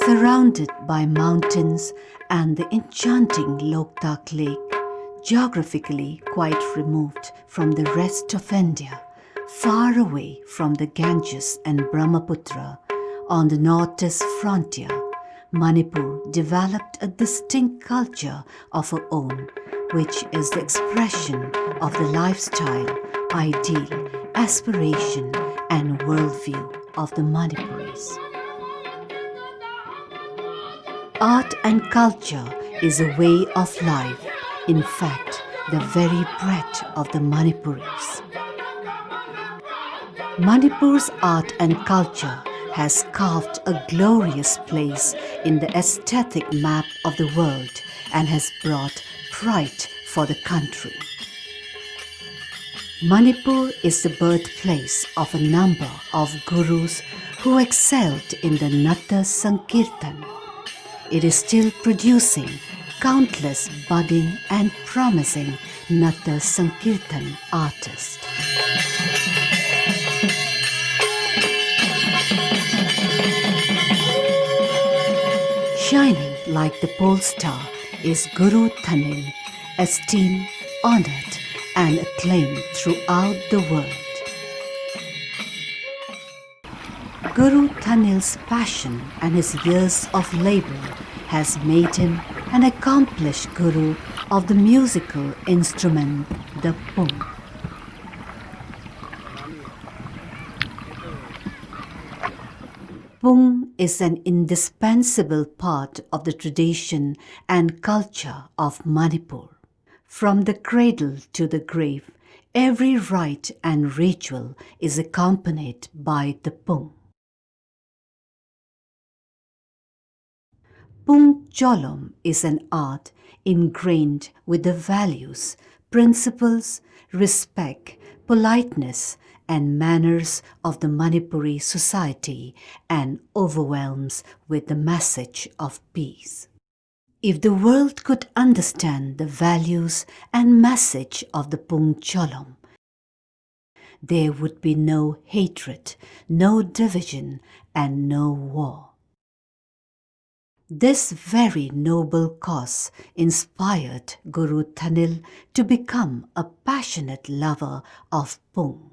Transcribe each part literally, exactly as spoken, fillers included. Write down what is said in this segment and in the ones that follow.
Surrounded by mountains and the enchanting Loktak Lake, geographically quite removed from the rest of India, far away from the Ganges and Brahmaputra, on the northeast frontier, Manipur developed a distinct culture of her own, which is the expression of the lifestyle, ideal, aspiration, and worldview of the Manipuris. Art and culture is a way of life, in fact, the very breath of the Manipuris. Manipur's art and culture has carved a glorious place in the aesthetic map of the world and has brought pride for the country. Manipur is the birthplace of a number of gurus who excelled in the Natya Sankirtan. It is still producing countless budding and promising Natya Sankirtan artists. Shining like the pole star is Guru Thanil, esteemed, honored, and acclaimed throughout the world. Guru Thanil's passion and his years of labor has made him an accomplished guru of the musical instrument, the pung. Pung is an indispensable part of the tradition and culture of Manipur. From the cradle to the grave, every rite and ritual is accompanied by the pung. Pung Cholom is an art ingrained with the values, principles, respect, politeness, and manners of the Manipuri society and overwhelms with the message of peace. If the world could understand the values and message of the Pung Cholom, there would be no hatred, no division, and no war. This very noble cause inspired Guru Thanil to become a passionate lover of Pung.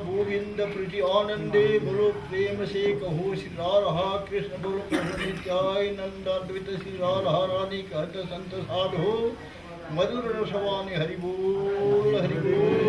Govind प्रीति आनंदे बोलो प्रेम से कहो श्री राधा कृष्ण बोलो प्रभु नित्यानंद अद्वैत श्री राधा रानी कहत संत साधो मधुर रसवानी हरि बोल हरि बोल।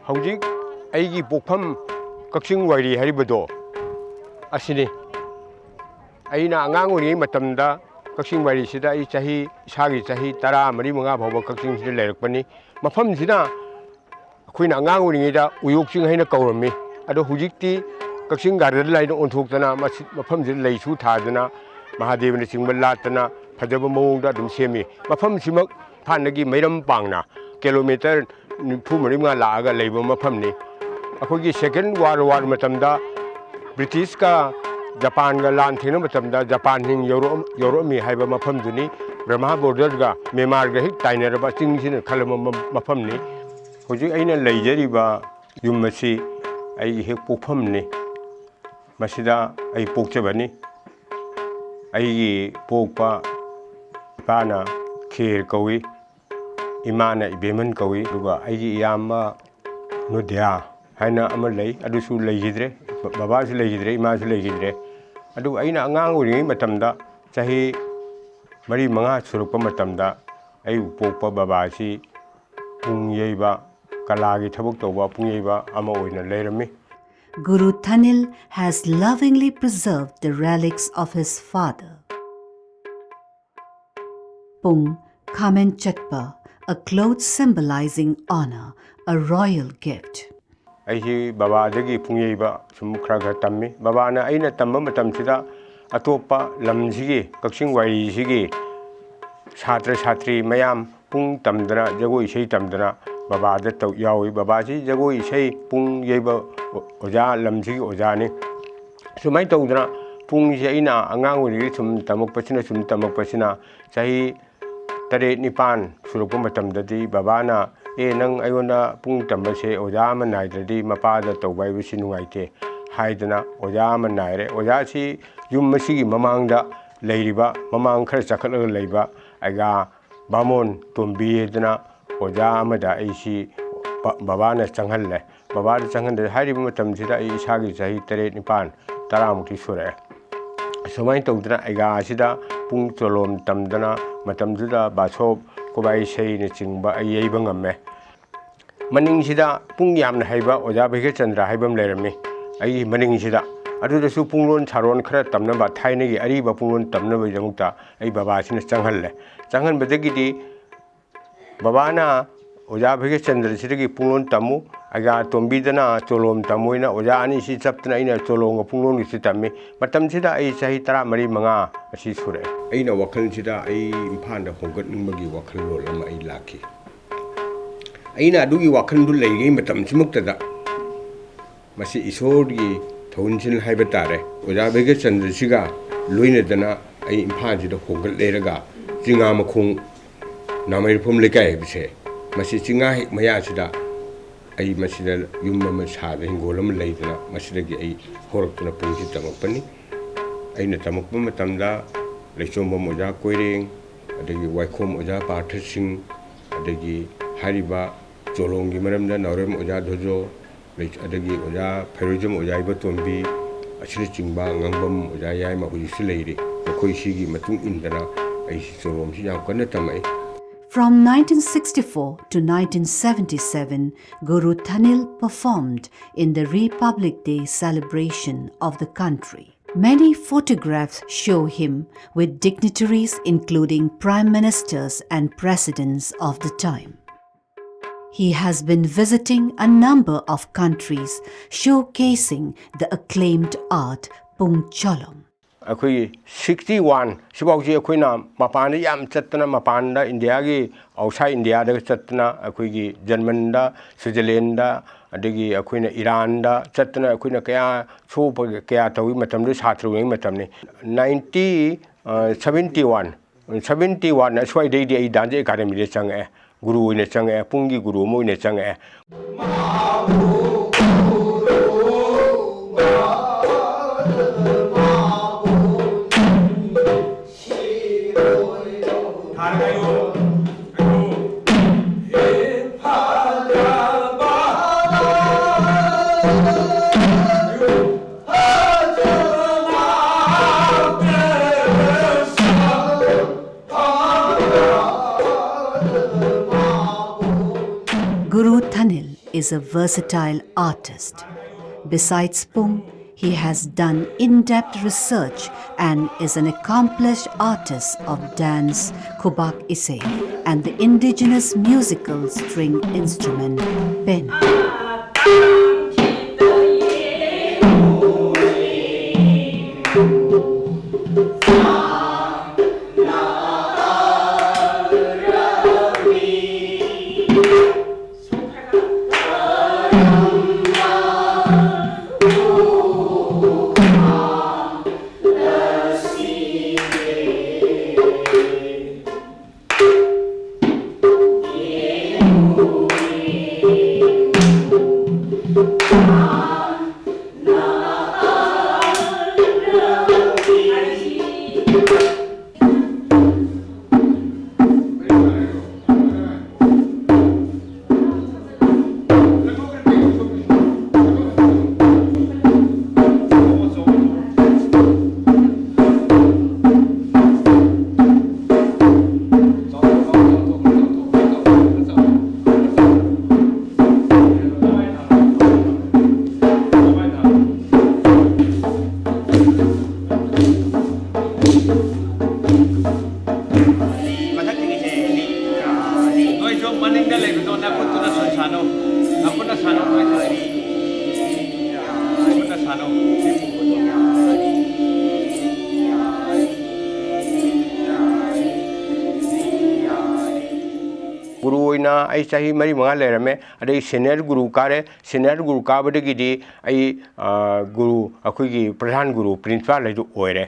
ꯍꯧꯖꯤꯛ ꯑꯩꯒꯤ ꯄꯣꯛꯐꯝ ꯀꯛꯆꯤꯡ ꯋꯥꯏꯔꯤ ꯍꯥꯏꯔꯤꯕꯗꯣ ꯑꯁꯤꯅꯤ꯫ ꯑꯩꯅ ꯑꯉꯥꯡ ꯑꯣꯏꯔꯤꯉꯩ ꯃꯇꯝꯗ ꯀꯛꯆꯤꯡ ꯋꯥꯏꯔꯤꯁꯤꯗ ꯑꯩ ꯆꯍꯤ, ꯏꯁꯥꯒꯤ ꯆꯍꯤ ꯇꯔꯥ ꯃꯔꯤ ꯃꯉꯥ ꯐꯥꯎꯕ ꯀꯛꯆꯤꯡꯁꯤꯗ ꯂꯩꯔꯛꯄꯅꯤ꯫ ꯃꯐꯝꯁꯤꯅ ꯑꯩꯈꯣꯏꯅ ꯑꯉꯥꯡ ꯑꯣꯏꯔꯤꯉꯩꯗ ꯎꯌꯣꯛ ꯆꯤꯡ ꯍꯥꯏꯅ ꯀꯧꯔꯝꯃꯤ꯫ ꯑꯗꯣ ꯍꯧꯖꯤꯛꯇꯤ ꯀꯛꯆꯤꯡ ꯒꯥꯔꯗꯦꯟ ꯍꯥꯏꯅ ꯑꯣꯟꯊꯣꯛꯇꯅ ꯃꯁꯤ, ꯃꯐꯝꯁꯤꯗ ꯂꯩꯁꯨ ꯊꯥꯗꯅ ꯃꯍꯥꯗꯦꯕꯅꯆꯤꯡꯕ ꯂꯥꯠꯇꯅ ꯐꯖꯕ ꯃꯑꯣꯡꯗ ꯑꯗꯨꯝ ꯁꯦꯝꯃꯤ꯫ ꯃꯐꯝꯁꯤꯃꯛ ꯏꯝꯐꯥꯜꯗꯒꯤ ꯃꯩꯔꯝ ꯄꯥꯡꯅ ꯀꯤꯂꯣꯃꯤꯇꯔ ꯅꯤꯐꯨ ꯃꯔꯤ ꯃꯉꯥ ꯂꯥꯛꯑꯒ ꯂꯩꯕ ꯃꯐꯝꯅꯤ꯫ ꯑꯩꯈꯣꯏꯒꯤ Second World War ꯃꯇꯝꯗ ꯕ꯭ꯔꯤꯇꯤꯁꯀ ꯖꯄꯥꯟꯒ ꯂꯥꯟ ꯊꯦꯡꯅꯕ ꯃꯇꯝꯗ ꯖꯄꯥꯟꯁꯤꯡ ꯌꯧꯔꯛꯑꯝ-, ꯌꯧꯔꯛꯑꯝꯃꯤ ꯍꯥꯏꯕ ꯃꯐꯝꯗꯨꯅꯤ꯫ ꯕ꯭ꯔꯍꯃ ꯕꯣꯔꯗꯔꯒ ꯃ꯭ꯌꯥꯟꯃꯥꯔꯒ ꯍꯦꯛ ꯇꯥꯏꯅꯔꯕ ꯆꯤꯡꯁꯤꯅ ꯈꯜꯂꯕ ꯃ-, ꯃꯐꯝꯅꯤ꯫ ꯍꯧꯖꯤꯛ ꯑꯩꯅ ꯂꯩꯖꯔꯤꯕ ꯌꯨꯝ ꯑꯁꯤ ꯑꯩꯒꯤ ꯍꯦꯛ ꯄꯣꯛꯐꯝꯅꯤ꯫ ꯃꯁꯤꯗ ꯑꯩ ꯄꯣꯛꯆꯕꯅꯤ꯫ ꯑꯩꯒꯤ ꯄꯣꯛꯄ ꯏꯄꯥꯅ ꯈꯦꯔ ꯀꯧꯏ, ꯏꯃꯥꯅ ꯏꯕꯦꯝꯍꯟ ꯀꯧꯏ, ꯑꯗꯨꯒ ꯑꯩꯒꯤ ꯏꯌꯥꯝꯕ ꯅꯣꯗꯤꯌꯥ ꯍꯥꯏꯅ ꯑꯃ ꯂꯩ, ꯑꯗꯨꯁꯨ ꯂꯩꯈꯤꯗ꯭ꯔꯦ꯫ ꯕꯕꯥꯁꯨ ꯂꯩꯈꯤꯗ꯭ꯔꯦ, ꯏꯃꯥꯁꯨ ꯂꯩꯈꯤꯗ꯭ꯔꯦ꯫ ꯑꯗꯨꯕꯨ ꯑꯩꯅ ꯑꯉꯥꯡ ꯑꯣꯏꯔꯤꯉꯩ ꯃꯇꯝꯗ ꯆꯍꯤ ꯃꯔꯤ ꯃꯉꯥ ꯁꯨꯔꯛꯄ ꯃꯇꯝꯗ ꯑꯩꯕꯨ ꯄꯣꯛꯄ ꯕꯕꯥꯁꯤ ꯄꯨꯡ ꯌꯩꯕ, ꯀꯂꯥꯒꯤ ꯊꯕꯛ ꯇꯧꯕ ꯄꯨꯡ ꯌꯩꯕ ꯑꯃ ꯑꯣꯏꯅ ꯂꯩꯔꯝꯃꯤ꯫ Guru Thanil has lovingly preserved the relics of his father. Pung, Khamen Chatpa, a cloth symbolizing honor, a royal gift. ꯑꯩꯁꯤ ꯕꯕꯥꯗꯒꯤ ꯄꯨꯡ ꯌꯩꯕ ꯁꯨꯝ ꯈꯔ ꯈꯔ ꯇꯝꯃꯤ꯫ ꯕꯕꯥꯅ ꯑꯩꯅ ꯇꯝꯕ ꯃꯇꯝꯁꯤꯗ ꯑꯇꯣꯞꯄ ꯂꯝꯁꯤꯒꯤ, ꯀꯛꯆꯤꯡ ꯋꯥꯏꯔꯤꯁꯤꯒꯤ ꯁꯥꯇ꯭ꯔ ꯁꯥꯇ꯭ꯔꯤ ꯃꯌꯥꯝ ꯄꯨꯡ ꯇꯝꯗꯅ, ꯖꯒꯣꯏ ꯏꯁꯩ ꯇꯝꯗꯅ ꯕꯕꯥꯗ ꯇꯧ-, ꯌꯥꯎꯏ꯫ ꯕꯕꯥꯁꯤ ꯖꯒꯣꯏ ꯏꯁꯩ ꯄꯨꯡ ꯌꯩꯕ ꯑꯣꯖꯥ, ꯂꯝꯁꯤꯒꯤ ꯑꯣꯖꯥꯅꯤ꯫ ꯁꯨꯃꯥꯏꯅ ꯇꯧꯗꯅ ꯄꯨꯡꯁꯦ ꯑꯩꯅ ꯑꯉꯥꯡ ꯑꯣꯏꯔꯤꯉꯩ ꯁꯨꯝ ꯇꯝꯃꯛꯄꯁꯤꯅ, ꯁꯨꯝ ꯇꯝꯃꯛꯄꯁꯤꯅ ꯆꯍꯤ ꯇꯔꯦꯠ ꯅꯤꯄꯥꯟ ꯁꯨꯔꯛꯄ ꯃꯇꯝꯗꯗꯤ ꯕꯕꯥꯅ, "ꯑꯦ, ꯅꯪ ꯑꯩꯉꯣꯟꯗ ꯄꯨꯡ ꯇꯝꯕꯁꯦ ꯑꯣꯖꯥ ꯑꯃ ꯅꯥꯏꯗ꯭ꯔꯗꯤ ꯃꯄꯥꯗ ꯇꯧꯕ ꯍꯥꯏꯕꯁꯤ ꯅꯨꯡꯉꯥꯏꯇꯦ" ꯍꯥꯏꯗꯅ ꯑꯣꯖꯥ ꯑꯃ ꯅꯥꯏꯔꯦ꯫ ꯑꯣꯖꯥꯁꯤ ꯌꯨꯝ ꯑꯁꯤꯒꯤ ꯃꯃꯥꯡꯗ ꯂꯩꯔꯤꯕ, ꯃꯃꯥꯡ ꯈꯔ ꯆꯈꯠꯂꯒ ꯂꯩꯕ ꯑꯩꯒꯥ ꯕꯥꯃꯣꯟ ꯇꯣꯝꯕꯤ ꯍꯥꯏꯗꯅ ꯑꯣꯖꯥ ꯑꯃꯗ ꯑꯩꯁꯤ ꯕ-, ꯕꯕꯥꯅ ꯆꯪꯍꯜꯂꯦ꯫ ꯕꯕꯥꯗ ꯆꯪꯍꯟꯗ ꯍꯥꯏꯔꯤꯕ ꯃꯇꯝꯁꯤꯗ ꯑꯩ ꯏꯁꯥꯒꯤ ꯆꯍꯤ ꯇꯔꯦꯠ, ꯅꯤꯄꯥꯟ, ꯇꯔꯥꯃꯨꯛꯇꯤ ꯁꯨꯔꯛꯑꯦ꯫ ꯁꯨꯃꯥꯏꯅ ꯇꯧꯗꯅ ꯑꯩꯒꯥ ꯑꯁꯤꯗ ꯄꯨꯡ ꯆꯣꯂꯣꯝ ꯇꯝꯗꯅ, ꯃꯇꯝꯗꯨꯗ ꯕꯥꯁꯣꯞ, ꯈꯨꯕꯥꯏ ꯏꯁꯩꯅꯆꯤꯡꯕ ꯑꯩ ꯌꯩꯕ ꯉꯝꯃꯦ꯫ ꯃꯅꯤꯡꯁꯤꯗ ꯄꯨꯡ ꯌꯥꯝꯅ ꯍꯩꯕ ꯑꯣꯖꯥ ꯚꯩꯒ꯭ꯌꯆꯟꯗ꯭ꯔ ꯍꯥꯏꯕ ꯑꯃ ꯂꯩꯔꯝꯃꯤ ꯑꯩꯒꯤ ꯃꯅꯤꯡꯁꯤꯗ꯫ ꯑꯗꯨꯗꯁꯨ ꯄꯨꯡꯂꯣꯟ ꯁꯥꯔꯣꯟ ꯈꯔ ꯇꯝꯅꯕ, ꯊꯥꯏꯅꯒꯤ ꯑꯔꯤꯕ ꯄꯨꯡꯂꯣꯟ ꯇꯝꯅꯕꯒꯤꯗꯃꯛꯇ ꯑꯩ ꯕꯕꯥꯁꯤꯅ ꯆꯪꯍꯜꯂꯦ꯫ ꯆꯪꯍꯟꯕꯗꯒꯤꯗꯤ ꯕꯕꯥꯅ ꯑꯣꯖꯥ ꯚꯩꯒ꯭ꯌꯆꯟꯗ꯭ꯔꯁꯤꯗꯒꯤ ꯄꯨꯡꯂꯣꯟ ꯇꯝꯃꯨ, ꯑꯩꯒꯥ ꯇꯣꯝꯕꯤꯗꯅ ꯆꯣꯂꯣꯝ ꯇꯝꯃꯨ ꯍꯥꯏꯅ ꯑꯣꯖꯥ ꯑꯅꯤꯁꯤ ꯆꯞꯇꯅ ꯑꯩꯅ ꯆꯣꯂꯣꯝꯒ ꯄꯨꯡꯂꯣꯟꯒꯁꯤ ꯇꯝꯃꯤ꯫ ꯃꯇꯝꯁꯤꯗ ꯑꯩ ꯆꯍꯤ ꯇꯔꯥꯃꯔꯤ ꯃꯉꯥ ꯑꯁꯤ ꯁꯨꯔꯛꯑꯦ꯫ ꯑꯩꯅ ꯋꯥꯈꯜꯁꯤꯗ ꯑꯩ ꯏꯝꯐꯥꯜꯗ ꯍꯣꯡꯒꯠꯅꯤꯡꯕꯒꯤ ꯋꯥꯈꯜꯂꯣꯟ ꯑꯃ ꯑꯩ ꯂꯥꯛꯈꯤ꯫ ꯑꯩꯅ ꯑꯗꯨꯒꯤ ꯋꯥꯈꯜꯗꯨ ꯂꯩꯔꯤꯉꯩ ꯃꯇꯝꯁꯤꯃꯛꯇꯗ ꯃꯁꯤ ꯏꯁꯣꯔꯒꯤ ꯊꯧꯍꯟꯁꯤꯟ ꯍꯥꯏꯕ ꯇꯥꯔꯦ, ꯑꯣꯖꯥ ꯚꯩꯒ꯭ꯌꯆꯟꯗ꯭ꯔꯁꯤꯒ ꯂꯣꯏꯅꯗꯅ ꯑꯩ ꯏꯝꯐꯥꯜꯁꯤꯗ ꯍꯣꯡꯒꯠ ꯂꯩꯔꯒ ꯆꯤꯉꯥ ꯃꯈꯣꯡ ꯅꯥꯃꯩꯔꯨꯐꯝ ꯂꯩꯀꯥꯏ ꯍꯥꯏꯕꯁꯦ, ꯃꯁꯤ ꯆꯤꯉꯥ ꯍꯦꯛ ꯃꯌꯥꯁꯤꯗ ꯑꯩ ꯃꯁꯤꯗ ꯌꯨꯝ ꯑꯃ ꯁꯥꯗꯅ, ꯍꯤꯡꯒꯣꯜ ꯑꯃ ꯂꯩꯗꯅ ꯃꯁꯤꯗꯒꯤ ꯑꯩ ꯍꯧꯔꯛꯇꯨꯅ ꯄꯨꯡꯁꯤ ꯇꯝꯃꯛꯄꯅꯤ꯫ ꯑꯩꯅ ꯇꯝꯃꯛꯄ ꯃꯇꯝꯗ ꯂꯩꯆꯣꯝꯕꯝ ꯑꯣꯖꯥ ꯀꯣꯏꯔꯦꯡ, ꯑꯗꯒꯤ ꯋꯥꯏꯈꯣꯝ ꯑꯣꯖꯥ ꯄꯥꯔꯊ ꯁꯤꯡ, ꯑꯗꯒꯤ ꯍꯥꯏꯔꯤꯕ ꯆꯣꯂꯣꯝꯒꯤ ꯃꯔꯝꯗ ꯅꯥꯎꯔꯦꯝ ꯑꯣꯖꯥ ꯙꯣꯖꯣ, ꯂꯩ-, ꯑꯗꯒꯤ ꯑꯣꯖꯥ ꯐꯩꯔꯣꯏꯖꯝ ꯑꯣꯖꯥ ꯏꯕꯣꯇꯣꯝꯕꯤ ꯑꯁꯤꯅꯆꯤꯡꯕ, ꯉꯥꯡꯕꯝ ꯑꯣꯖꯥ ꯌꯥꯏꯃ ꯍꯧꯖꯤꯛꯁꯨ ꯂꯩꯔꯤ꯫ ꯃꯈꯣꯏꯁꯤꯒꯤ ꯃꯇꯨꯡ ꯏꯟꯗꯅ ꯑꯩꯁꯤ ꯆꯣꯂꯣꯝꯁꯤ ꯌꯥꯝ ꯀꯟꯅ ꯇꯝꯃꯛꯏ꯫ From nineteen sixty-four to nineteen seventy-seven, Guru Thanil performed in the Republic Day celebration of the country. Many photographs show him with dignitaries including prime ministers and presidents of the time. He has been visiting a number of countries showcasing the acclaimed art Pung Cholom. ꯑꯩꯈꯣꯏꯒꯤ sixty one ꯁꯤꯐꯥꯎꯁꯤ ꯑꯩꯈꯣꯏꯅ ꯃꯄꯥꯟꯗ ꯌꯥꯝ ꯆꯠꯇꯅ, ꯃꯄꯥꯟꯗ ꯏꯟꯗꯤꯌꯥꯒꯤ, outside ꯏꯟꯗꯤꯌꯥꯗꯒ ꯆꯠꯇꯅ, ꯑꯩꯈꯣꯏꯒꯤ ꯖꯔꯃꯟꯗ, Switzerland, ꯑꯗꯒꯤ ꯑꯩꯈꯣꯏꯅ ꯏꯔꯥꯟꯗ ꯆꯠꯇꯅ ꯑꯩꯈꯣꯏꯅ ꯀꯌꯥ ꯁꯣ ꯀꯌꯥ ꯇꯧꯏ꯫ ꯃꯇꯝꯗꯨ ꯁꯥꯇ꯭ꯔ ꯑꯣꯏꯔꯤꯉꯩ ꯃꯇꯝꯅꯤ꯫ Ninety seventy one, seventy one ꯑꯁ꯭ꯋꯥꯏꯗꯩꯗꯤ ꯑꯩ ꯗꯥꯟꯁ ꯑꯦꯀꯥꯗꯃꯤꯗ ꯆꯪꯉꯛꯑꯦ꯫ ꯒꯨꯔꯨ ꯑꯣꯏꯅ ꯆꯪꯉꯛꯑꯦ, ꯄꯨꯡꯒꯤ ꯒꯨꯔꯨ ꯑꯃ ꯑꯣꯏꯅ ꯆꯪꯉꯛꯑꯦ꯫ Guru Thanil is a versatile artist. Besides Pung, he has done in-depth research and is an accomplished artist of dance, khubak isei, and the indigenous musical string instrument pen. ꯑꯩ ꯆꯍꯤ ꯃꯔꯤ ꯃꯉꯥ ꯂꯩꯔꯝꯃꯦ꯫ ꯑꯗꯩ ꯁꯦꯅꯤꯌꯔ ꯒꯨꯔꯨ ꯀꯥꯔꯦ꯫ ꯁꯦꯅꯤꯌꯔ ꯒꯨꯔꯨ ꯀꯥꯕꯗꯒꯤꯗꯤ ꯑꯩ, ꯑ, ꯒꯨꯔꯨ, ꯑꯩꯈꯣꯏꯒꯤ ꯄ꯭ꯔꯙꯥꯟ ꯒꯨꯔꯨ, ꯄ꯭ꯔꯤꯟꯁꯤꯄꯥꯜ ꯍꯥꯏꯗꯨ ꯑꯣꯏꯔꯦ꯫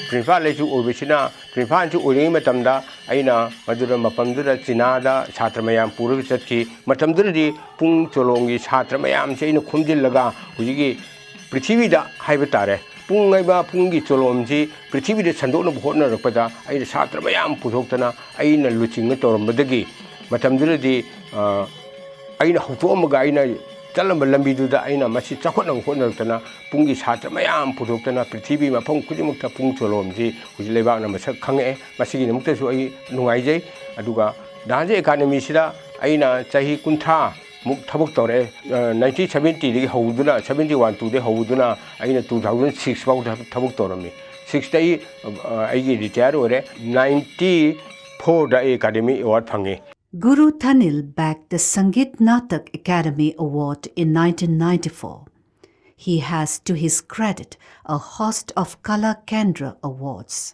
ꯄ꯭ꯔꯤꯟꯁꯤꯄꯥꯜ ꯑꯩꯁꯨ ꯑꯣꯏꯕꯁꯤꯅ, ꯄ꯭ꯔꯤꯟꯁꯤꯄꯥꯜꯁꯨ ꯑꯣꯏꯔꯤꯉꯩ ꯃꯇꯝꯗ ꯑꯩꯅ ꯃꯗꯨꯗ, ꯃꯐꯝꯗꯨꯗ ꯆꯤꯅꯥꯗ ꯁꯥꯇ꯭ꯔ ꯃꯌꯥꯝ ꯄꯨꯔꯒ ꯆꯠꯈꯤ꯫ ꯃꯇꯝꯗꯨꯗꯗꯤ ꯄꯨꯡ ꯆꯣꯂꯣꯝꯒꯤ ꯁꯥꯇ꯭ꯔ ꯃꯌꯥꯝꯁꯦ ꯑꯩꯅ ꯈꯣꯝꯖꯤꯜꯂꯒ ꯍꯧꯖꯤꯛꯀꯤ ꯄ꯭ꯔꯤꯊꯤꯕꯤꯗ ꯍꯥꯏꯕ ꯇꯥꯔꯦ, ꯄꯨꯡ ꯍꯥꯏꯕ ꯄꯨꯡꯒꯤ ꯆꯣꯂꯣꯝꯁꯤ ꯄ꯭ꯔꯤꯊꯤꯕꯤꯗ ꯁꯟꯗꯣꯛꯅꯕ ꯍꯣꯠꯅꯔꯛꯄꯗ ꯑꯩꯅ ꯁꯥꯇ꯭ꯔ ꯃꯌꯥꯝ ꯄꯨꯊꯣꯛꯇꯅ ꯑꯩꯅ ꯂꯨꯆꯤꯡꯅ ꯇꯧꯔꯝꯕꯗꯒꯤ ꯃꯇꯝꯗꯨꯗꯗꯤ, ꯑ, ꯑꯩꯅ ꯍꯧꯗꯣꯛꯑꯝꯃꯒ ꯑꯩꯅ ꯆꯠꯂꯝꯕ ꯂꯝꯕꯤꯗꯨꯗ ꯑꯩꯅ ꯃꯁꯤ ꯆꯥꯎꯈꯠꯅꯕ ꯍꯣꯠꯅꯔꯛꯇꯅ ꯄꯨꯡꯒꯤ ꯁꯥꯇ꯭ꯔ ꯃꯌꯥꯝ ꯄꯨꯊꯣꯛꯇꯅ ꯄ꯭ꯔꯤꯊꯤꯕꯤ ꯃꯐꯝ ꯈꯨꯗꯤꯡꯃꯛꯇ ꯄꯨꯡ ꯆꯣꯂꯣꯝꯁꯤ ꯍꯧꯖꯤꯛ ꯂꯩꯕꯥꯛꯅ ꯃꯁꯛ ꯈꯪꯉꯛꯑꯦ꯫ ꯃꯁꯤꯒꯤꯗꯃꯛꯇꯁꯨ ꯑꯩ ꯅꯨꯡꯉꯥꯏꯖꯩ꯫ ꯑꯗꯨꯒ ꯗꯥꯟꯁ ꯑꯦꯀꯥꯗꯃꯤꯁꯤꯗ ꯑꯩꯅ ꯆꯍꯤ ꯀꯨꯟꯊ꯭ꯔꯥ ꯃꯨꯛ ꯊꯕꯛ ꯇꯧꯔꯛꯑꯦ꯫ ꯑ, ꯅꯥꯏꯟꯇꯤꯟ ꯁꯕꯦꯟꯇꯤꯗꯒꯤ ꯍꯧꯗꯨꯅ, ꯁꯕꯦꯟꯇꯤ ꯋꯥꯟ ꯇꯨꯗꯒꯤ ꯍꯧꯗꯨꯅ ꯑꯩꯅ ꯇꯨ ꯊꯥꯎꯖꯟ ꯁꯤꯛꯁ ꯐꯥꯎ ꯊꯕꯛ ꯇꯧꯔꯝꯃꯤ꯫ ꯁꯤꯛꯁꯇ ꯑꯩ, ꯑ, ꯑꯩꯒꯤ ꯔꯤꯇꯥꯌꯔ ꯑꯣꯏꯔꯦ꯫ ꯅꯥꯏꯟꯇꯤ ꯐꯣꯔꯗ ꯑꯩ ꯑꯦꯀꯥꯗꯃꯤ ꯑꯦꯋꯥꯔꯗ ꯐꯪꯉꯤ꯫ Guru Thanil bagged the Sangeet Natak Academy Award in nineteen ninety-four. He has, to his credit, a host of Kala Kendra Awards.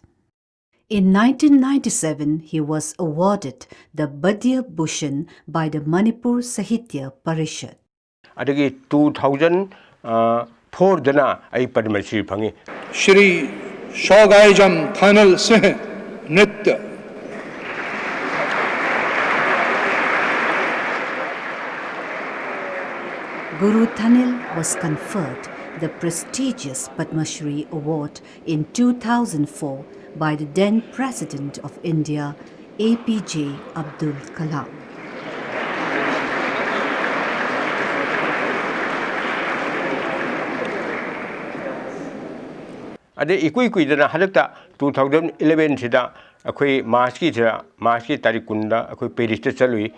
In nineteen ninety-seven, he was awarded the Badya Bhushan by the Manipur Sahitya Parishad. ꯑꯗꯒꯤ two thousand ꯐꯣꯔꯗꯅ ꯑꯩ ꯄꯗꯃ ꯁ꯭ꯔꯤ ꯐꯪꯉꯤ꯫ Shri ꯁꯣꯒꯥꯏꯖꯝ ꯊꯥꯅꯜ Singh ꯅ꯭ꯔꯤꯇ꯭ꯌ꯫ Guru Thanil was conferred the prestigious Padma Shri Award in two thousand four by the then President of India, A P J Abdul Kalam. ꯑꯗꯩ ꯏꯀꯨꯏ ꯀꯨꯏꯗꯅ ꯍꯟꯗꯛꯇ two thousand ꯏꯂꯚꯦꯟꯁꯤꯗ ꯑꯩꯈꯣꯏ ꯃꯥꯔꯆꯀꯤꯁꯤꯗ, ꯃꯥꯔꯆꯀꯤ ꯇꯥꯔꯤꯛ ꯀꯨꯟꯗ ꯑꯩꯈꯣꯏ ꯄꯦꯔꯤꯁꯇ ꯆꯠꯂꯨꯏ꯫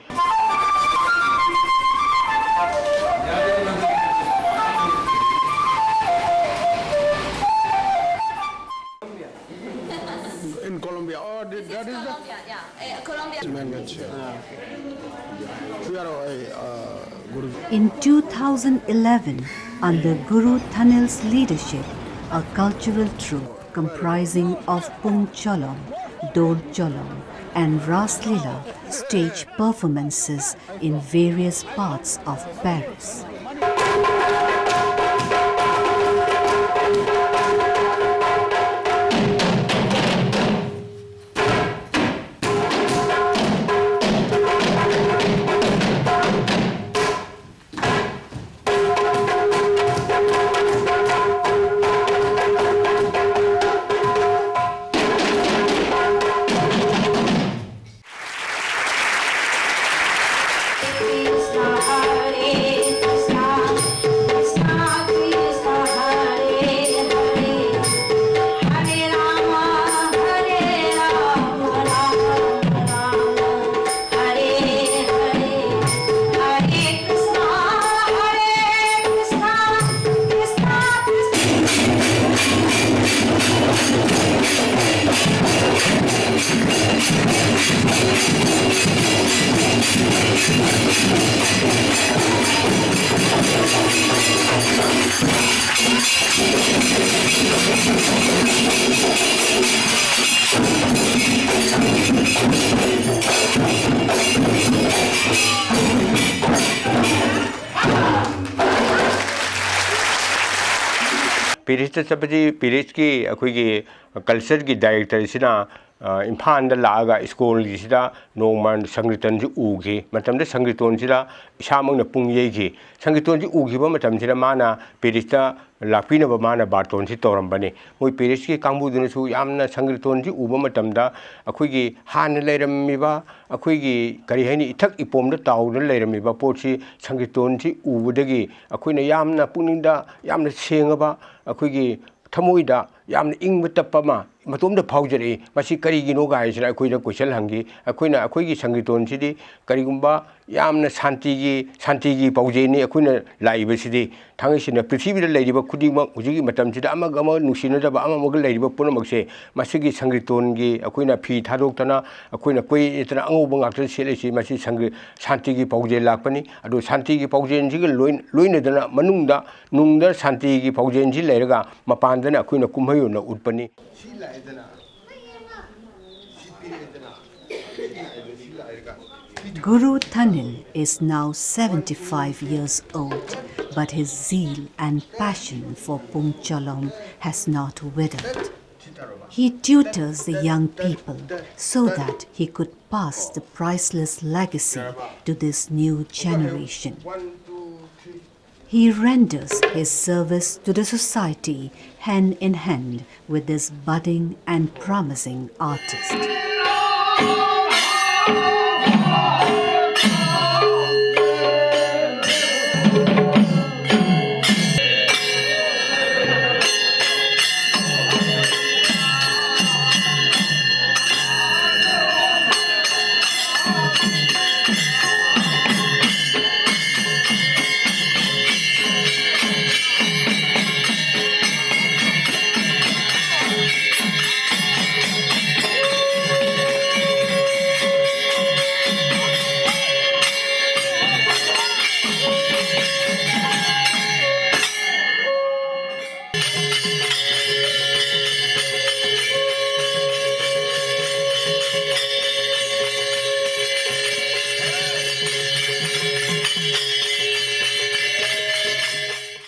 In Colombia. Oh, that, that is the Colombia, yeah. Eh, Colombia. We are, uh, uh, Guru. In two thousand eleven, under Guru Thanil's leadership, a cultural troupe, comprising of Pung Cholom, Dol Cholom, and Ras Lila stage performances in various parts of Paris. ꯄꯦꯔꯤꯁꯇ ꯆꯠꯄꯁꯤ ꯄꯦꯔꯤꯁꯀꯤ ꯑꯩꯈꯣꯏꯒꯤ ꯀꯜꯆꯔꯒꯤ ꯗꯥꯏꯔꯦꯛꯇꯔꯁꯤꯅ, ꯑ, ꯏꯝꯐꯥꯜꯗ ꯂꯥꯛꯑꯒ ꯁ꯭ꯀꯨꯜꯒꯤꯁꯤꯗ ꯅꯣꯡꯃ ꯁꯪꯀ꯭ꯔꯤꯇꯟꯁꯤ ꯎꯈꯤ꯫ ꯃꯇꯝꯗ ꯁꯪꯀ꯭ꯔꯤꯇꯣꯟꯁꯤꯗ ꯏꯁꯥꯃꯛꯅ ꯄꯨꯡ ꯌꯩꯈꯤ꯫ ꯁꯪꯀ꯭ꯔꯤꯇꯣꯟꯁꯤ ꯎꯈꯤꯕ ꯃꯇꯝꯁꯤꯗ ꯃꯥꯅ ꯄꯦꯔꯤꯁꯇ ꯂꯥꯛꯄꯤꯅꯕ ꯃꯥꯅ ꯕꯥꯔꯇꯣꯟꯁꯤ ꯇꯧꯔꯝꯕꯅꯤ꯫ ꯃꯣꯏ ꯄꯦꯔꯤꯁꯀꯤ ꯀꯥꯡꯕꯨꯗꯨꯅꯁꯨ ꯌꯥꯝꯅ ꯁꯪꯀ꯭ꯔꯤꯇꯣꯟꯁꯤ ꯎꯕ ꯃꯇꯝꯗ ꯑꯩꯈꯣꯏꯒꯤ ꯍꯥꯟꯅ ꯂꯩꯔꯝꯃꯤꯕ ꯑꯩꯈꯣꯏꯒꯤ, ꯀꯔꯤ ꯍꯥꯏꯅꯤ, ꯏꯊꯛ ꯏꯄꯣꯝꯗ ꯇꯥꯎꯗꯨꯅ ꯂꯩꯔꯝꯃꯤꯕ ꯄꯣꯠꯁꯤ ꯁꯪꯀ꯭ꯔꯤꯇꯣꯟꯁꯤ ꯎꯕꯗꯒꯤ ꯑꯩꯈꯣꯏꯅ ꯌꯥꯝꯅ ꯄꯨꯛꯅꯤꯡꯗ ꯌꯥꯝꯅ ꯁꯦꯡꯉꯕ, ꯑꯩꯈꯣꯏꯒꯤ ꯊꯃꯣꯏꯗ ꯌꯥꯝꯅ ꯏꯪꯕ ꯇꯞꯄ ꯑꯃ ꯃꯇꯣꯝꯇ ꯐꯥꯎꯖꯔꯛꯏ꯫ ꯃꯁꯤ ꯀꯔꯤꯒꯤꯅꯣ ꯀꯥꯏꯁꯤꯅ ꯑꯩꯈꯣꯏꯗ question ꯍꯪꯈꯤ꯫ ꯑꯩꯈꯣꯏꯅ ꯑꯩꯈꯣꯏꯒꯤ ꯁꯪꯀꯤꯔꯇꯣꯟꯁꯤꯗꯤ ꯀꯔꯤꯒꯨꯝꯕ ꯌꯥꯝꯅ ꯁꯥꯟꯇꯤꯒꯤ, ꯁꯥꯟꯇꯤꯒꯤ ꯄꯥꯎꯖꯦꯜꯅꯤ ꯑꯩꯈꯣꯏꯅ ꯂꯥꯛꯏꯕꯁꯤꯗꯤ꯫ ꯊꯥꯡꯉꯩ ꯁꯦꯡꯅ ꯄ꯭ꯔꯤꯊꯤꯕꯤꯗ ꯂꯩꯔꯤꯕ ꯈꯨꯗꯤꯡꯃꯛ ꯍꯧꯖꯤꯛꯀꯤ ꯃꯇꯝꯁꯤꯗ ꯑꯃꯒ ꯑꯃꯒ ꯅꯨꯡꯁꯤꯅꯗꯕ, ꯑꯃꯒ ꯑꯃꯒ ꯂꯩꯔꯤꯕ ꯄꯨꯝꯅꯃꯛꯁꯦ ꯃꯁꯤꯒꯤ ꯁꯪꯀꯤꯔꯇꯣꯟꯒꯤ ꯑꯩꯈꯣꯏꯅ ꯐꯤ ꯊꯥꯗꯣꯛꯇꯅ, ꯑꯩꯈꯣꯏꯅ ꯀꯣꯏ ꯂꯦꯇꯅ ꯑꯉꯧꯕ ꯉꯥꯛꯇ ꯁꯦꯠꯂꯤꯁꯤ, ꯃꯁꯤ ꯁꯪꯀꯤ-, ꯁꯥꯟꯇꯤꯒꯤ ꯄꯥꯎꯖꯦꯜ ꯂꯥꯛꯄꯅꯤ꯫ ꯑꯗꯨ ꯁꯥꯟꯇꯤꯒꯤ ꯄꯥꯎꯖꯦꯜꯁꯤꯒ ꯂꯣꯏ-, ꯂꯣꯏꯅꯗꯅ ꯃꯅꯨꯡꯗ, ꯅꯨꯡꯗ ꯁꯥꯟꯇꯤꯒꯤ ꯄꯥꯎꯖꯦꯜꯁꯤ ꯂꯩꯔꯒ ꯃꯄꯥꯟꯗꯅ ꯑꯩꯈꯣꯏꯅ ꯀꯨꯝꯍꯩ ꯑꯣꯏꯅ ꯎꯠꯄꯅꯤ꯫ Guru Thanil is now seventy-five years old, but his zeal and passion for Pung Cholom has not withered. He tutors the young people so that he could pass the priceless legacy to this new generation. He renders his service to the society hand in hand with this budding and promising artist.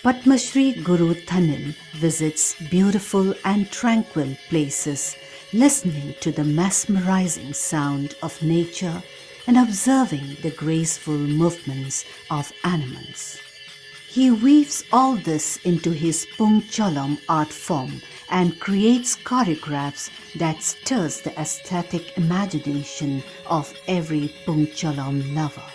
Padma Shri Guru Thanil visits beautiful and tranquil places, listening to the mesmerizing sound of nature and observing the graceful movements of animals. He weaves all this into his Pung Cholom art form and creates choreographs that stirs the aesthetic imagination of every Pung Cholom lover.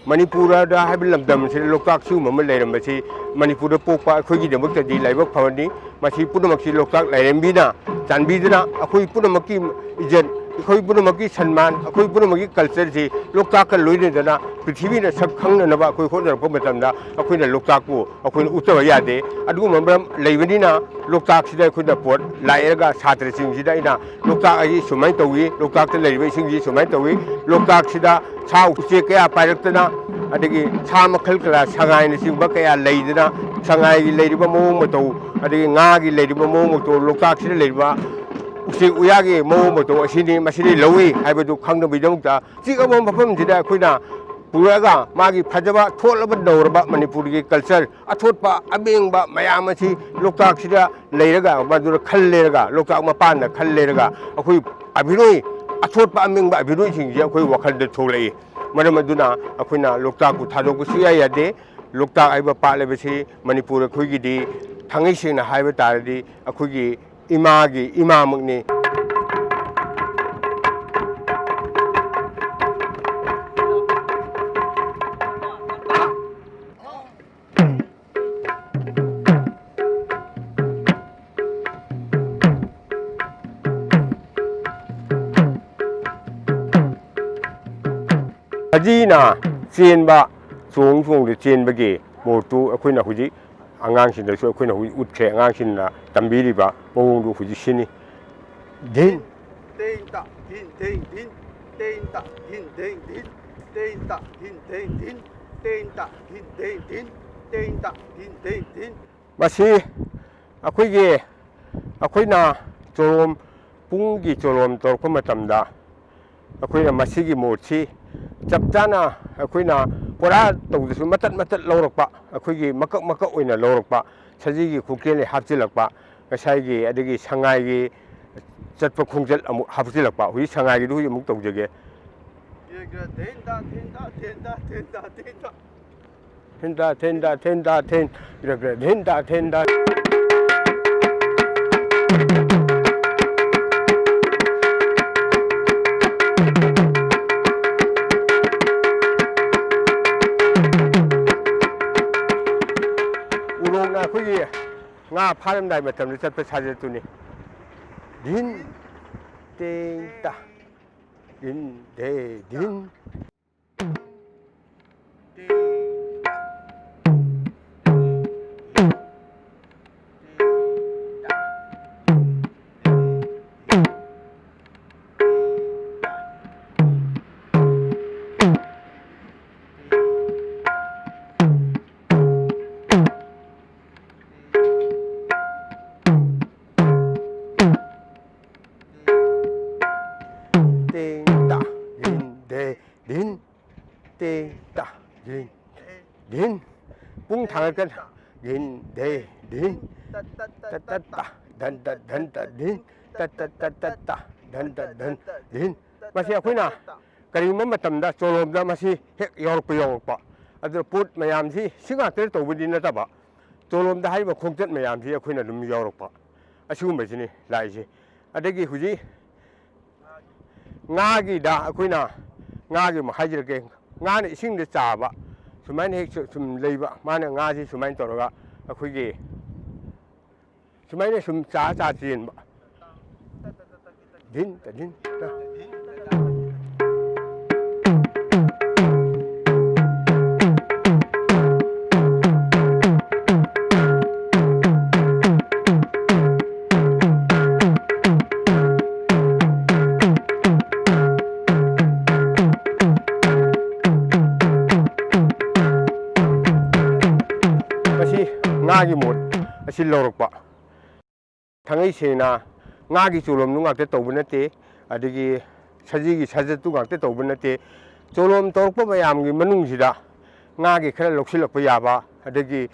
ꯃꯅꯤꯄꯨꯔꯗ ꯍꯥꯏꯕ ꯂꯝꯗꯝꯁꯤꯗ ꯂꯣꯛꯇꯥꯛ ꯁꯤꯒꯨꯝꯕ ꯑꯃ ꯂꯩꯔꯝꯕꯁꯤ ꯃꯅꯤꯄꯨꯔꯗ ꯄꯣꯛꯄ ꯑꯩꯈꯣꯏꯒꯤꯗꯃꯛꯇꯗꯤ ꯂꯥꯏꯕꯛ ꯐꯕꯅꯤ꯫ ꯃꯁꯤ ꯄꯨꯝꯅꯃꯛꯁꯤ ꯂꯣꯛꯇꯥꯛ ꯂꯥꯏꯔꯦꯝꯕꯤꯅ ꯆꯥꯟꯕꯤꯗꯨꯅ ꯑꯩꯈꯣꯏ ꯄꯨꯝꯅꯃꯛꯀꯤ ꯏꯖꯠ, ꯑꯩꯈꯣꯏ ꯄꯨꯝꯅꯃꯛꯀꯤ ꯁꯟꯃꯥꯟ, ꯑꯩꯈꯣꯏ ꯄꯨꯝꯅꯃꯛꯀꯤ ꯀꯜꯆꯔꯁꯤ ꯂꯣꯛꯇꯥꯛꯀ ꯂꯣꯏꯅꯗꯅ ꯄ꯭ꯔꯤꯊꯤꯕꯤꯅ ꯁꯛ ꯈꯪꯅꯅꯕ ꯑꯩꯈꯣꯏ ꯍꯣꯠꯅꯔꯛꯄ ꯃꯇꯝꯗ ꯑꯩꯈꯣꯏꯅ ꯂꯣꯛꯇꯥꯛꯄꯨ ꯑꯩꯈꯣꯏꯅ ꯎꯠꯇꯕ ꯌꯥꯗꯦ꯫ ꯑꯗꯨꯒꯨꯝꯕ ꯃꯔꯝ ꯂꯩꯕꯅꯤꯅ ꯂꯣꯛꯇꯥꯛꯁꯤꯗ ꯑꯩꯈꯣꯏꯅ ꯄꯣꯠ ꯂꯥꯛꯑꯦꯔꯒ ꯁꯥꯇ꯭ꯔꯁꯤꯡꯁꯤꯗ ꯑꯩꯅ ꯂꯣꯛꯇꯥꯛ ꯑꯁꯤ ꯁꯨꯃꯥꯏꯅ ꯇꯧꯏ, ꯂꯣꯛꯇꯥꯛꯇ ꯂꯩꯔꯤꯕ ꯏꯁꯤꯡꯁꯤ ꯁꯨꯃꯥꯏꯅ ꯇꯧꯏ, ꯂꯣꯛꯇꯥꯛꯁꯤꯗ ꯁꯥ ꯎꯆꯦꯛ ꯀꯌꯥ ꯄꯥꯏꯔꯛꯇꯅ, ꯑꯗꯒꯤ ꯁꯥ ꯃꯈꯜ ꯀꯌꯥ, ꯁꯉꯥꯏꯅꯆꯤꯡꯕ ꯀꯌꯥ ꯂꯩꯗꯅ, ꯁꯉꯥꯏꯒꯤ ꯂꯩꯔꯤꯕ ꯃꯑꯣꯡ ꯃꯇꯧ, ꯑꯗꯒꯤ ꯉꯥꯒꯤ ꯂꯩꯔꯤꯕ ꯃꯑꯣꯡ ꯃꯇꯧ, ꯂꯣꯛꯇꯥꯛꯁꯤꯗ ꯂꯩꯔꯤꯕ ꯎꯆꯦꯛ ꯎꯌꯥꯒꯤ ꯃꯑꯣꯡ ꯃꯇꯧ ꯑꯁꯤꯅꯤ, ꯃꯁꯤꯗꯤ ꯂꯧꯏ ꯍꯥꯏꯕꯗꯨ ꯈꯪꯅꯕꯒꯤꯗꯃꯛꯇ ꯆꯤꯛꯑꯕ ꯃꯐꯝꯁꯤꯗ ꯑꯩꯈꯣꯏꯅ ꯄꯨꯔꯛꯑꯒ ꯃꯥꯒꯤ ꯐꯖꯕ ꯊꯣꯠꯂꯕ ꯅꯧꯔꯕ ꯃꯅꯤꯄꯨꯔꯒꯤ ꯀꯜꯆꯔ ꯑꯊꯣꯠꯄ ꯑꯃꯦꯡꯕ ꯃꯌꯥꯝ ꯑꯁꯤ ꯂꯣꯛꯇꯥꯛꯁꯤꯗ ꯂꯩꯔꯒ, ꯃꯗꯨꯗ ꯈꯜ ꯂꯩꯔꯒ, ꯂꯣꯛꯇꯥꯛ ꯃꯄꯥꯟꯗ ꯈꯜ ꯂꯩꯔꯒ ꯑꯩꯈꯣꯏ ꯑꯕꯤꯔꯣꯏ, ꯑꯊꯣꯠꯄ ꯑꯃꯦꯡꯕ ꯑꯕꯤꯔꯣꯏꯁꯤꯡꯁꯦ ꯑꯩꯈꯣꯏ ꯋꯥꯈꯜꯗ ꯊꯣꯛꯂꯛꯏ꯫ ꯃꯔꯝ ꯑꯗꯨꯅ ꯑꯩꯈꯣꯏꯅ ꯂꯣꯛꯇꯥꯛꯄꯨ ꯊꯥꯗꯣꯛꯄ ꯁꯨꯡꯌꯥ ꯌꯥꯗꯦ꯫ ꯂꯣꯛꯇꯥꯛ ꯍꯥꯏꯕ ꯄꯥꯠ ꯍꯥꯏꯕꯁꯤ ꯃꯅꯤꯄꯨꯔ ꯑꯩꯈꯣꯏꯒꯤꯗꯤ ꯊꯥꯡꯉꯩ ꯁꯦꯡꯅ ꯍꯥꯏꯕ ꯇꯥꯔꯗꯤ ꯑꯩꯈꯣꯏꯒꯤ ꯏꯃꯥꯒꯤ ꯏꯃꯥꯃꯛꯅꯤ꯫ ꯁꯖꯤꯅ ꯆꯦꯟꯕ, ꯆꯣꯡ ꯆꯣꯡꯗ ꯆꯦꯟꯕꯒꯤ ꯃꯣꯠꯇꯨ ꯑꯩꯈꯣꯏꯅ ꯍꯧꯖꯤꯛ ꯑꯉꯥꯡꯁꯤꯡꯗꯁꯨ ꯑꯩꯈꯣꯏꯅ ꯍꯧꯖꯤꯛ ꯎꯠꯈ꯭ꯔꯦ꯫ ꯑꯉꯥꯡꯁꯤꯡꯅ ꯇꯝꯕꯤꯔꯤꯕ ꯃꯑꯣꯡꯗꯨ ꯍꯧꯖꯤꯛ ꯁꯤꯅꯤ꯫ ꯙꯤꯟ, ꯇꯦꯟ ꯇ, ꯙꯤꯟ ꯙꯦꯡ ꯙꯤꯟ, ꯇꯦꯟ ꯇ, ꯙꯤꯟ ꯙꯦꯡ ꯙꯤꯟ, ꯇꯦꯟ ꯇ, ꯙꯤꯟ ꯙꯦꯡ ꯙꯤꯟ, ꯇꯦꯟ ꯇ, ꯙꯤꯟ ꯙꯦꯡ ꯙꯤꯟ, ꯇꯦꯟ ꯇ, ꯙꯤꯟ ꯙꯦꯡ ꯙꯤꯟ꯫ ꯃꯁꯤ ꯑꯩꯈꯣꯏꯒꯤ, ꯑꯩꯈꯣꯏꯅ ꯆꯣꯂꯣꯝ, ꯄꯨꯡꯒꯤ ꯆꯣꯂꯣꯝ ꯇꯧꯔꯛꯄ ꯃꯇꯝꯗ ꯑꯩꯈꯣꯏꯅ ꯃꯁꯤꯒꯤ ꯃꯣꯠꯁꯤ ꯆꯞ ꯆꯥꯅ ꯑꯩꯈꯣꯏꯅ ꯄꯨꯔꯥ ꯇꯧꯗ꯭ꯔꯁꯨ ꯃꯇꯠ ꯃꯇꯠ ꯂꯧꯔꯛꯄ, ꯑꯩꯈꯣꯏꯒꯤ ꯃꯀꯛ ꯃꯀꯛ ꯑꯣꯏꯅ ꯂꯧꯔꯛꯄ, ꯁꯖꯤꯒꯤ ꯈꯣꯡꯆꯦꯜꯗ ꯍꯥꯞꯆꯤꯜꯂꯛꯄ, ꯉꯁꯥꯏꯒꯤ ꯑꯗꯒꯤ ꯁꯉꯥꯏꯒꯤ ꯆꯠꯄ ꯈꯣꯡꯆꯠ ꯑꯃꯨꯛ ꯍꯥꯞꯆꯤꯜꯂꯛꯄ꯫ ꯍꯧꯖꯤꯛ ꯁꯉꯥꯏꯒꯤꯗꯨ ꯍꯧꯖꯤꯛ ꯑꯃꯨꯛ ꯇꯧꯖꯒꯦ꯫ ꯊꯦꯟꯗ, ꯊꯦꯟꯗ, ꯊꯦꯟꯗ, ꯊꯦꯟꯗ, ꯊꯦꯟꯗ꯫ ꯊꯦꯟꯗ, ꯊꯦꯟꯗ, ꯊꯦꯟꯗ, ꯊꯦꯟ-, ꯊꯦꯟꯗ, ꯊꯦꯟꯗ꯫ ꯉꯥ ꯐꯥꯔꯝꯗꯥꯏ ꯃꯇꯝꯗ ꯆꯠꯄ ꯁꯥꯖꯠꯇꯨꯅꯤ꯫ ꯙꯤꯟ ꯇꯦꯡ ꯇꯥ꯫ ꯙꯤꯟ ꯙꯦ ꯙꯤꯟ꯫ ꯇꯦꯡ ꯇꯥ ꯙꯤꯟ ꯙꯦ ꯙꯤꯟ꯫ ꯇꯦꯡ ꯇꯥ ꯙꯤꯟ ꯙꯤꯟ꯫ ꯄꯨꯡ ꯊꯥꯡꯒꯠꯀꯅꯤ꯫ ꯙꯤꯟ ꯙꯦ ꯙꯤꯟ꯫ ꯇꯠ ꯇꯠ ꯇꯠ ꯇꯥ ꯙꯟ ꯇꯠ ꯙꯟ ꯇꯠ ꯙꯤꯟ꯫ ꯇꯠ ꯇꯠ ꯇꯠ ꯇꯠ ꯇꯥ ꯙꯟ ꯇꯠ ꯙꯟ ꯙꯤꯟ꯫ ꯃꯁꯤ ꯑꯩꯈꯣꯏꯅ ꯀꯔꯤꯒꯨꯝꯕ ꯃꯇꯝꯗ ꯆꯣꯂꯣꯝꯗ ꯃꯁꯤ ꯍꯦꯛ ꯌꯥꯎꯔꯛꯄ ꯌꯥꯎꯔꯛꯄ꯫ ꯑꯗꯨꯅ ꯄꯣꯠ ꯃꯌꯥꯝꯁꯤ ꯁꯤ ꯉꯥꯛꯇꯗ ꯇꯧꯕꯗꯤ ꯅꯠꯇꯕ, ꯆꯣꯂꯣꯝꯗ ꯍꯥꯏꯔꯤꯕ ꯈꯣꯡꯆꯠ ꯃꯌꯥꯝꯁꯤ ꯑꯩꯈꯣꯏꯅ ꯑꯗꯨꯝ ꯌꯥꯎꯔꯛꯄ꯫ ꯑꯁꯤꯒꯨꯝꯕꯁꯤꯅꯤ ꯂꯥꯛꯏꯁꯦ꯫ ꯑꯗꯒꯤ ꯍꯧꯖꯤꯛ ꯉꯥꯒꯤꯗ ꯑꯩꯈꯣꯏꯅ, ꯉꯥꯒꯤ ꯑꯃꯨꯛ ꯍꯥꯏꯖꯔꯛꯀꯦ꯫ ꯉꯥꯅ ꯏꯁꯤꯡꯗ ꯆꯥꯕ, ꯁꯨꯃꯥꯏꯅ ꯍꯦꯛ ꯁꯨ-, ꯁꯨꯝ ꯂꯩꯕ, ꯃꯥꯅ ꯉꯥꯁꯤ ꯁꯨꯃꯥꯏꯅ ꯇꯧꯔꯒ ꯑꯩꯈꯣꯏꯒꯤ ꯁꯨꯃꯥꯏꯅ ꯁꯨꯝ ꯆꯥ ꯆꯥ ꯆꯦꯟꯕ꯫ ꯙꯤꯟ ꯇ ꯙꯤꯟ ꯇ꯫ ꯃꯁꯤ ꯉꯥꯒꯤ ꯃꯍꯨꯠ ꯑꯁꯤ ꯂꯧꯔꯛꯄ꯫ ꯊꯥꯡꯉꯩ ꯁꯦꯡꯅ ꯉꯥꯒꯤ ꯆꯣꯂꯣꯝꯗꯨ ꯉꯥꯛꯇ ꯇꯧꯕ ꯅꯠꯇꯦ, ꯑꯗꯒꯤ ꯁꯖꯤꯒꯤ ꯁꯥꯖꯠꯇꯨ ꯉꯥꯛꯇ ꯇꯧꯕ ꯅꯠꯇꯦ꯫ ꯆꯣꯂꯣꯝ ꯇꯧꯔꯛꯄ ꯃꯌꯥꯝꯒꯤ ꯃꯅꯨꯡꯁꯤꯗ ꯉꯥꯒꯤ ꯈꯔ ꯂꯧꯁꯤꯜꯂꯛꯄ ꯌꯥꯕ, ꯑꯗꯒꯤ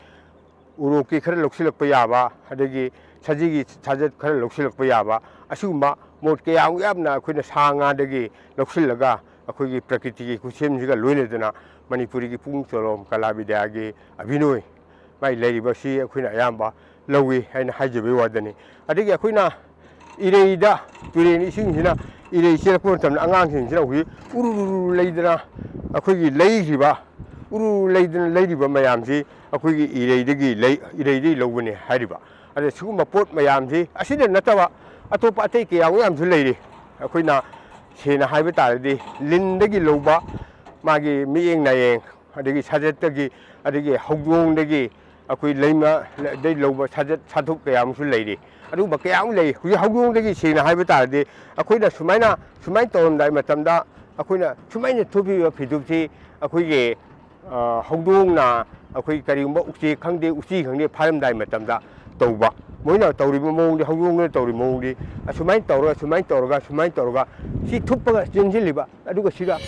ꯎꯔꯣꯛꯀꯤ ꯈꯔ ꯂꯧꯁꯤꯜꯂꯛꯄ ꯌꯥꯕ, ꯑꯗꯒꯤ ꯁꯖꯤꯒꯤ ꯁꯥꯖꯠ ꯈꯔ ꯂꯧꯁꯤꯜꯂꯛꯄ ꯌꯥꯕ, ꯑꯁꯤꯒꯨꯝꯕ ꯃꯣꯠ ꯀꯌꯥ ꯌꯥꯝꯅ ꯑꯩꯈꯣꯏꯅ ꯁꯥ ꯉꯥꯗꯒꯤ ꯂꯧꯁꯤꯜꯂꯒ ꯑꯩꯈꯣꯏꯒꯤ ꯄ꯭ꯔꯀꯤꯇꯤꯒꯤ ꯈꯨꯠꯁꯦꯝꯁꯤꯒ ꯂꯣꯏꯅꯗꯅ ꯃꯅꯤꯄꯨꯔꯤꯒꯤ ꯄꯨꯛꯅꯤꯡ ꯆꯣꯂꯣꯝ ꯀꯂꯥ ꯕꯤꯗ꯭ꯌꯥꯒꯤ ꯑꯚꯤꯅꯣꯏ ꯃꯥꯏ ꯂꯩꯔꯤꯕꯁꯤ ꯑꯩꯈꯣꯏꯅ ꯑꯌꯥꯝꯕ ꯂꯧꯏ ꯍꯥꯏꯅ ꯍꯥꯏꯖꯕꯒꯤ ꯋꯥꯗꯅꯤ꯫ ꯑꯗꯒꯤ ꯑꯩꯈꯣꯏꯅ ꯏꯔꯩꯗ, ꯇꯨꯔꯦꯟ ꯏꯁꯤꯡꯁꯤꯅ ꯏꯔꯩ ꯆꯦꯜꯂꯛꯄ ꯃꯇꯝꯗ ꯑꯉꯥꯡꯁꯤꯡꯁꯤꯅ ꯍꯧꯖꯤꯛ ꯎꯔꯨ ꯎꯔꯨ ꯂꯩꯗꯅ ꯑꯩꯈꯣꯏꯒꯤ ꯂꯩꯈ꯭ꯔꯤꯕ ꯎꯔꯨ ꯂꯩꯗꯅ ꯂꯩꯔꯤꯕ ꯃꯌꯥꯝꯁꯤ ꯑꯩꯈꯣꯏꯒꯤ ꯏꯔꯩꯗꯒꯤ ꯂꯩ, ꯏꯔꯩꯗꯒꯤ ꯂꯧꯕꯅꯤ ꯍꯥꯏꯔꯤꯕ꯫ ꯑꯗ ꯁꯤꯒꯨꯝꯕ ꯄꯣꯠ ꯃꯌꯥꯝꯁꯤ ꯑꯁꯤꯗ ꯅꯠꯇꯕ ꯑꯇꯣꯞꯄ ꯑꯇꯩ ꯀꯌꯥ ꯃꯌꯥꯝꯁꯨ ꯂꯩꯔꯤ꯫ ꯑꯩꯈꯣꯏꯅ ꯁꯦꯡꯅ ꯍꯥꯏꯕ ꯇꯥꯔꯗꯤ ꯂꯤꯟꯗꯒꯤ ꯂꯧꯕ ꯃꯥꯒꯤ ꯃꯤꯠꯌꯦꯡ ꯅꯥꯌꯦꯡ, ꯑꯗꯒꯤ ꯁꯥꯖꯠꯇꯒꯤ, ꯑꯗꯒꯤ ꯍꯧꯗꯣꯡꯗꯒꯤ ꯑꯩꯈꯣꯏ ꯂꯩꯃ, ꯑꯗꯩ ꯂꯧꯕ ꯁꯥꯖꯠ ꯁꯥꯊꯨꯞ ꯀꯌꯥ ꯑꯃꯁꯨ ꯂꯩꯔꯤ꯫ ꯑꯗꯨꯒꯨꯝꯕ ꯀꯌꯥ ꯑꯃ ꯂꯩ꯫ ꯍꯧꯖꯤꯛ ꯍꯧꯗꯣꯡꯗꯒꯤ ꯁꯦꯡꯅ ꯍꯥꯏꯕ ꯇꯥꯔꯗꯤ ꯑꯩꯈꯣꯏꯅ ꯁꯨꯃꯥꯏꯅ, ꯁꯨꯃꯥꯏꯅ ꯇꯧꯔꯝꯗꯥꯏ ꯃꯇꯝꯗ ꯑꯩꯈꯣꯏꯅ ꯁꯨꯃꯥꯏꯅ ꯊꯨꯞꯄꯤꯕ ꯐꯤꯗꯨꯞꯁꯤ ꯑꯩꯈꯣꯏꯒꯤ, ꯑ, ꯍꯧꯗꯣꯡꯅ ꯑꯩꯈꯣꯏ ꯀꯔꯤꯒꯨꯝꯕ ꯎꯆꯦꯛ ꯈꯪꯗꯦ, ꯎꯆꯤ ꯈꯪꯗꯦ ꯐꯥꯔꯝꯗꯥꯏ ꯃꯇꯝꯗ ꯇꯧꯕ꯫ ꯃꯣꯏꯅ ꯇꯧꯔꯤꯕ ꯃꯑꯣꯡꯗꯤ, ꯍꯧꯗꯣꯡꯅ ꯇꯧꯔꯤꯕ ꯃꯑꯣꯡꯗꯤ ꯑꯁꯨꯃꯥꯏꯅ ꯇꯧꯔꯒ, ꯁꯨꯃꯥꯏꯅ ꯇꯧꯔꯒ, ꯁꯨꯃꯥꯏꯅ ꯇꯧꯔꯒ ꯁꯤ ꯊꯨꯞꯄꯒ ꯆꯦꯟꯁꯤꯜꯂꯤꯕ꯫ ꯑꯗꯨꯒ ꯁꯤꯒ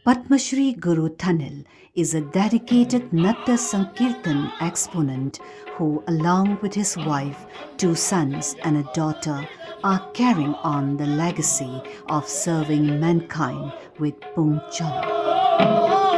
Padma Shri Guru Thanil is a dedicated Natya Sankirtan exponent who, along with his wife, two sons, and a daughter, are carrying on the legacy of serving mankind with Pungchal.